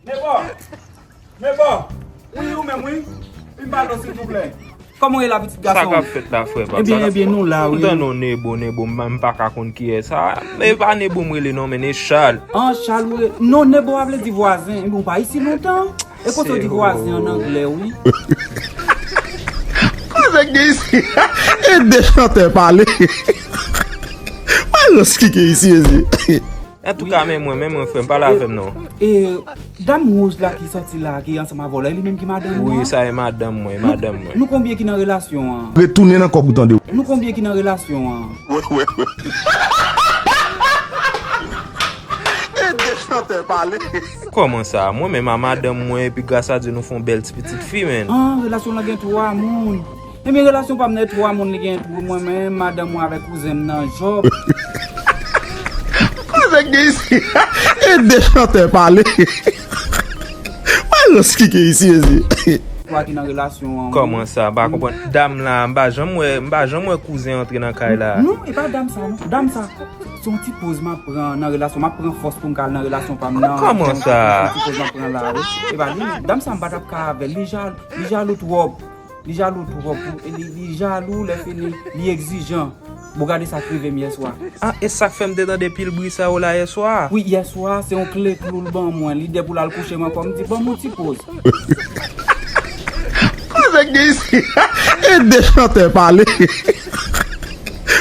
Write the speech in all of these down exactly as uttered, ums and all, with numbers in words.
Nebo! Nebo! Wi, ou menm, wi. Vin pale w, silvouplè. Kòman w ye la, pitit gason? Sa k ap fèt la, frè pa m? Ebyen, ebyen, nou la, wi. M tande yon Nebo, Nebo, m, m pa ka konn kiyès sa. Men e pa Nebo m rele non, men e Chal. An, Chal ou rele? Non, Nebo a vle di vwazen. Ebyen, ou pa isi lontan. E konsa yo di vwazen an anglè, wi. Koze k gen isi? E de chantè pale. Mwen lòs ki gen isi, mezi. Antouka, men mwen, men mwen, frè m, pale avè m non. E, dam wouj la ki sòti la, ki ansanm avè w la, e li menm ki madanm ou an? Wi, sa e madanm mwen, e madanm mwen. Nou konbyen ki nan relasyon an? Retounen nan kòb ou tande. Nou konbyen ki nan relasyon an? Wi, wi, wi. E de chantè pale. Kòman sa? Mwen menm a madanm mwen, epi gras a Dye nou fè yon bèl ti pitit fi, menn. An, relasyon lan gen twa moun. Ebyen, relasyon pa m nan twa moun li gen tou, mwen menm, madanm mwen avèk kouzen m nan, Jòb. Koze k gen isi? E de chantè pale. Mwen lòs ki gen isi, mezi. Twa ki nan relasyon an, wi. Kòman sa? M pa konprann. Dam la, m pa janm wè, m pa janm wè kouzen antre nan kay la. Non, e pa dam sa, non. Dam sa, se yon ti poz m ap pran nan relasyon, m ap pran fòs pou m ka al nan relasyon pa m nan. Kòman sa? Se yon ti poz m ap pran la, wi. E pa li, dam sa, m pa t ap ka avè l, li jalou, li jalou twòp. Li jalou twòp, li, li jalou, lè fini, li egzijan. Bon, gade sa k rive m yèswa. Ah, e sa k fè m te tande pil bri sa yo la yèswa? Wi, yèswa, se yon kle klou l ban mwen. Lide pou l al kouche m ankò, m di, "Ban m yon ti poz." Koze k gen isi? E de chantè pale.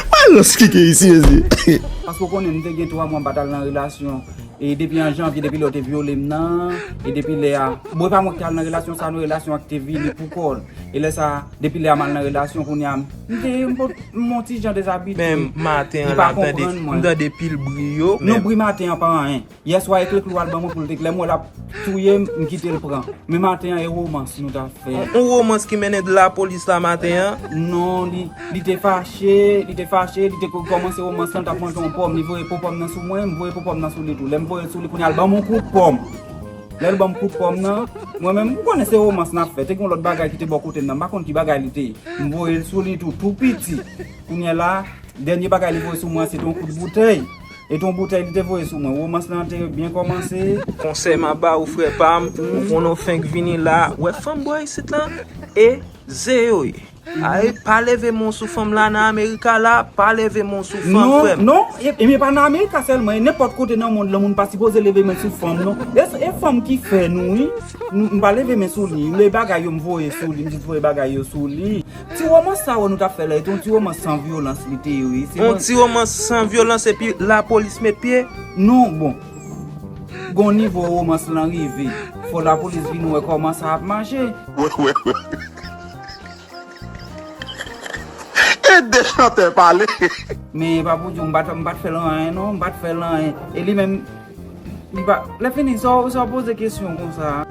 Mwen lòs ki gen isi, mezi. Paske w konnen, m te gen twa mwa m pa t al nan relasyon. E depi an janvye, depi lè w te vyole m nan, e depi lè a, bon, e pa mwen ki te al nan relasyon sa, non, relasyon an ki te vini pou kò l. E lè sa, depi lè a m al nan relasyon, kounye a, m te, m pot, m yon ti jan dezabitye. Men maten an la, m tande, m tande pil bri yo, men. Non, bri maten an pa anyen. Yèswa, e kle klou al ban mwen pou l te klè. M wè l ap touye m, m kite l pran. Men maten an, e womans nou t ap fè. Yon, yon womans ki mennen de lapolis la maten an? Non, li, li te fache, li te fache, li te ko-, kòmanse womans lan, t ap manje yon pòm, li voye po pòm nan sou mwen, m voye po pòm nan sou li tou. Lè m voye l sou li, kounye a l ban m yon kout pòm. Lè l ban m kout pòm nan, mwen menm, m konnen se womans n ap fè. Te gen yon lòt bagay ki te bò kote m nan, m pa konn ki bagay li te ye. M voye l sou li tou, tou piti. Kounye a la, dènye bagay li voye sou mwen, se te yon kout boutèy. E te yon boutèy li te voye sou mwen. Womans lan te byen kòmanse. Konsèy m ap ba ou, frè pa m, ou konnen w fenk vini la. Wè fanm bò isit lan, e ze yo ye. Ay, pa leve men w sou fanm la nan Amerika la, pa leve men w sou fanm, frè m. Non, non, e, e men pa nan Amerika sèlman, e nenpòt kote nan mond lan, moun pa sipoze leve men sou fanm, non. E, e fanm ki fè nou, wi. Nou, m pa leve men sou li. Lè bagay yo m voye sou li, m jis voye bagay yo sou li. Ti womans sa wè nou t ap fè la, e te yon ti womans san vyolans li te ye, wi. Se yon ti womans san vyolans epi lapolis met pye? Non, bon. Gon nivo womans lan rive. Fò lapolis vin wè kòman sa ap mache. Wè, wè, wè. E de chantè pale. Men pa pou di w, m pa t, m pa t fè l anyen, non, m pa t fè l anyen. E li menm, li pa, lè fini, sa w, sa w poze kesyon konsa.